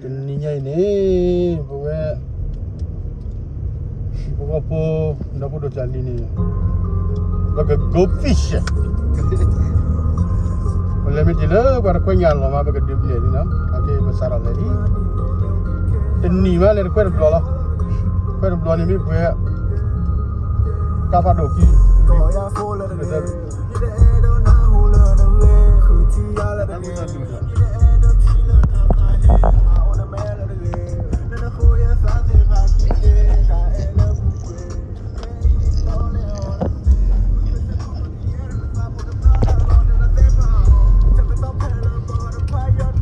တနံၤညါအံၤန့ၣ် ပဝဲ ပဂီၢ်ဖိ ဒီပုၢ်ဒီးကၢ်လံၤန့ၣ် ပက go fish ပလဲၤမ့ၢ်တ့ၢ်လၢပှၤတခွဲညါလီၤမး ပကဒုးပလဲၤလံနီၤ အက့ပစးထီၣ်လဲၤလံ တနံၤမးလဲၤတခွဲတဘျီလီၤ ခွဲတဘျီန့ၣ်မ့ၢ်ပှဲၤ ကါဖးဒိၣ်ခံ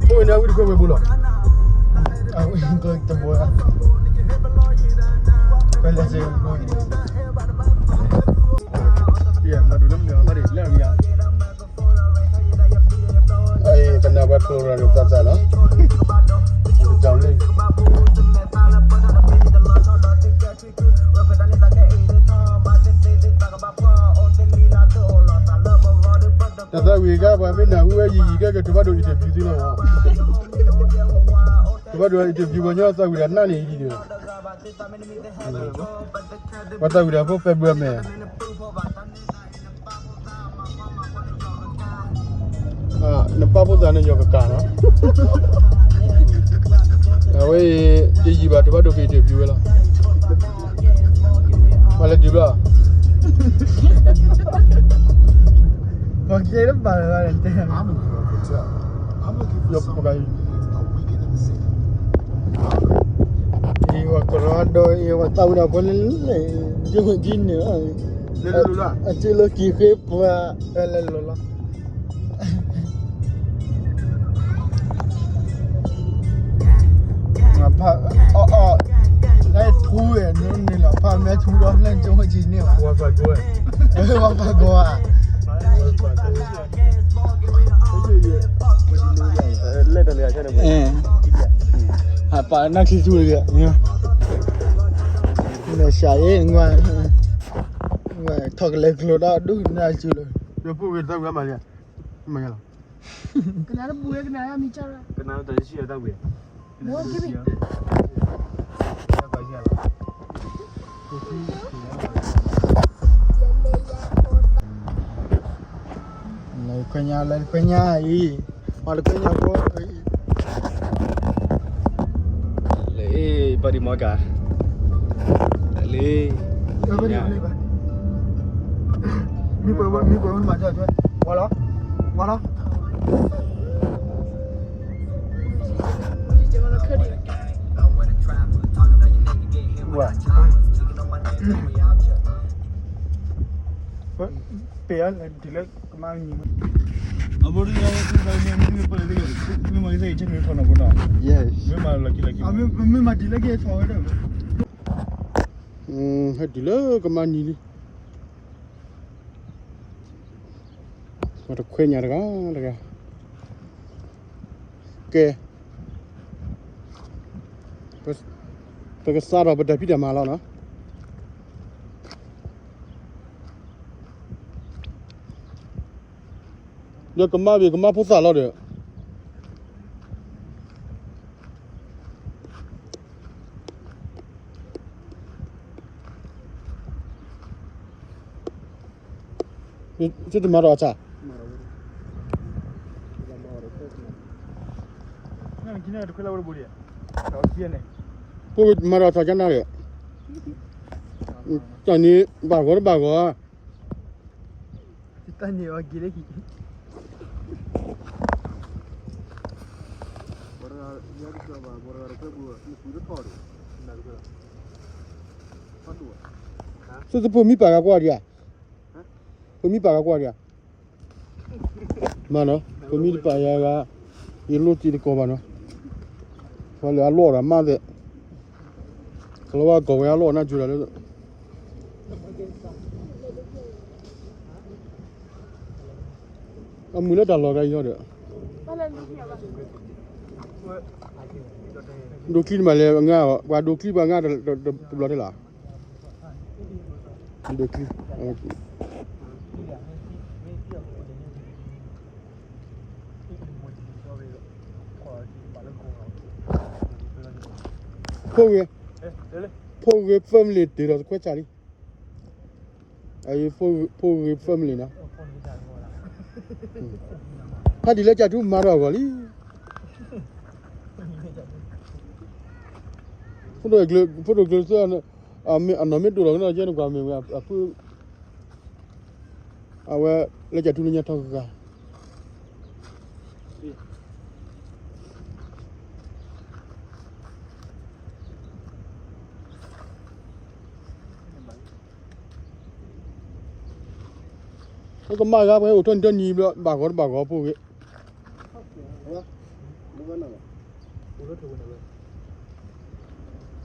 အိၣ်ဝဲန့ၣ် အဝံတခွဲဝဲဘူးလီၤ. အဝံတခွဲတဘိ, ခွဲလၢစ့ၢ်ကီး, ကနၣ်ပှၤကျိရၤန့ၣ်သးသးလီၤ, တၢ်လၢ တၢ်သးဝံၣ်ကါ ပှၤမ့ၢ်နၢ်ဟူဝဲယံာ်ယံာ်ကဲက့ၤ တဘၣ်ဒိး interview သုလီၤ, တဘၣ်ဒိး interview ပှၤညီသးဝံၣ်ဒီးနးန့ၣ်ယံာ်ဒီး, ပှၤသးဝံၣ်ဒီးဖိ February မ့ၢ် နပာ်ဖိသၣ်န့ၣ် ယီၤကကးနီၤ, အဝဲအံၤ ယယံာ်ဘၣ် တဘၣ်ဒိးက့ၤ interview ဝဲလီၤ, မၤလဲၤတုၤဘျီ, ပှၤကဲတဘၣ်လၢၤဘၣ်တဲ, ယပက အံၤဝဲကရၤဒီး အံၤဝဲသးဝံၣ်ဒီးဖိလၢ ယိၤကံန့ၣ်, အစ့လီၤကံၤဃ့ပှၤ လဲၤလီၤလီၤ. အီၣ်အီၣ်, လဲၤထူဝဲန့ၣ်လီၤ, ဖးမဲထူဒီး လၢကၠိကၠံန့ၣ်ဘၣ်, ဝါဖးကိဧါ, လဲၤတလၢဆဲန့ၣ်, ဟးပာ်နၢ်ချံထူတဂ့ၤ, မဲာ်ဆှးအံၤ, ထီၣ်ကလဲၤကျိၤဒီးဒူၣ်နၢ်စုလီၤ, ယဖိဂ့ၤတၢ်ဝံၤမၤလံ, မၤလီၤ. ကနၣ်တဘူၣ်ဝဲ ကနၣ်ရမံၤကၢ်ရၢ ကနၣ်တၢ်ဆံၣ်အတၢ်ဝံၤ, လၢခွဲညါ လၢခွဲညါအံၤ, မၤတခွဲညါဖိအံၤ, လၢပှၤဒံးမီၢ်ကၤ, လၢ မ့ၢ်ပှၤ မ့ၢ်ပှၤမၤတၢ်ထွဲ, ဝါလီၤ, ဝါလီၤ. ဝဲ, ပ့ၤအီၤဒ်လၢကမါနံၤ, အဘိဒ်လၢ မ့ၢ်မၤဒ်လၢက့ၤထီၣ်နီၤဘိနီၤ, မ့ၢ်မၤဒ်လၢက့ၤထီၣ်ဝဲဒၣ်, ဟဲတုၤလၢကမါနံၤလံ. ပှၤတခွဲညါတဂၤတဂၤ, ကဲ, ပကစးထီၣ်ပတၢ်ဖံးတၢ်မၤလီၤနီၤ, ဒီးကမါဘ့ၣ်ကမါဖိသၣ်လီၤဒီး သုတမၤထီၣ်အဆၣ်, ဖိမၤထီၣ်အဆၣ်ကနၣ်ဒီး, တၢ်န့ၣ်ဘၣ်ဂီၤတဘၣ်ဂီၤ, တၢ်န့ၣ်အီၤက့ၤလၢဟံၣ်, သုတဖိမံပာ်ဂၤကွၢ်ဒံးဧါ, ဖိမံပာ်ဂၤကွၢ်ဒံးဧါ, မ့ၢ်နီၤ ဖိမံတပာ်ယၤဂၤ, ယလိၣ်တံၤတကိးဘၣ်နီၤ, ပှၤလၢအလီၢ်ဒီးမးသ့ၣ်, ကလီၤဝါကီၢ်ဝဲအလီၢ်နၢ်စူၤဒီးလၢ အမုာ်လၢတၢ်လီၢ်တၢ်အံၤဒီး, ဒိချံတမးလဲၤငါ, ပှၤဒိချံပှၤငါတဘျီထဲလီၤ, ဒိချံ, အ ဖိဂ့ၤ, ဖိဂ့ၤ family တ့ၢ်ဒီးတခွဲးဆၣ်လံ, အအံၤ ဖိဂ့ၤ family နီၤ, ဟဲဒ်လၢကၠးထူမၤဒီးအဂီၢ်လံ, ဖိဒိၣ်ကျိၤသၢ, အနီၢ်မ့ၢ်ဒိၣ်လီၤကနီၣ်ကဲနကွၢ်မ့ၢ်ဝဲအဖု အဝဲလၢကၠးထူလၢညါထီၣ်ဂၤ ပကမၤဂၤပှဲၤအိၣ်ထီၣ်နံၤထီၣ်နံၤဘျီ ဘၣ်ဂီၤတဘၣ်ဂီၤဖိဂ့ၤ,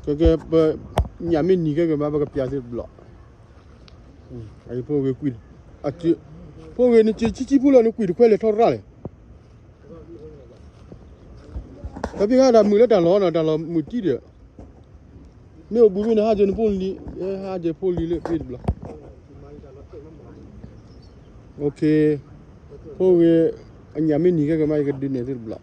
ကဲကဲ ပညၣ်မ့ၢ်နံၤကဲကဲမး ပကပျးသ့တဘျီ, အဖိဂ့ၤကွံာ်, ဖိဂ့ၤနစံးဆံဆံဖိလၢနကွံာ်တခွဲးလဲၤထီၣ်ရၣ်လဲၣ် တၢ်ဖံးခါတၢ်မုာ်လၢတၢ်လီၢ်နီၤ တၢ်လီၢ်မုာ်တံၢ်ဒီး, မ့ၢ်အိၣ်ဘှံးမ့ၢ်နဟးက့ၤနဖိလံၤ, ဟးက့ၤဖိလံၤလၢဖဲတဘျီ, ဖိဂ့ၤ, အညၣ်မ့ၢ်နံၤခဲကမး ယကဒုးနဲၣ်သုတဘျီ လီ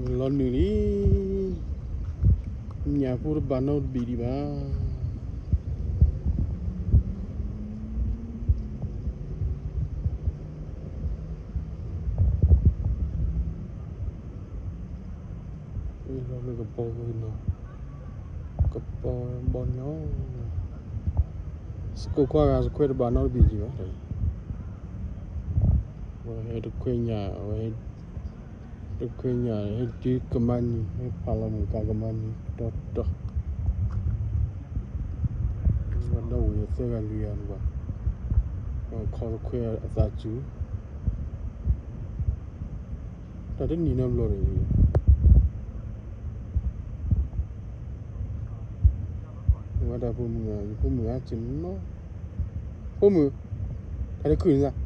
ၤနုာ်လံ, ညၣ်ဖိတဘၣ်နီတဘ့ၣ်ဒံးဘၣ်. လီၤလၢကပီၤဝဲနီၤ, ကပီၤဘီညီ, စကိးခွါဂၤစခွဲတဘၣ်နီတဘ့ၣ်ဒံးဘၣ်. ဝဲဟဲတခွဲညၣ်, ဝဲဟဲတခွဲညၣ် ဟဲတုၤကမါနံၤ ဟဲဖးလီၤမုၢ်ကါကမါနံၤ တီတီ, ဒီးဝဲသၢဂၤလွံၢ်ဂၤတဘၣ်, ခီတခွဲအသးစူၤ, တၢ်တနံၤနီတဘျီဒီး ဝဲဒၣ်ဖိမုၣ်, ယဖိမုၣ်အါက့နီၤ, ဖိမုၣ်, တၢ်တခုၣ်န့ၣ်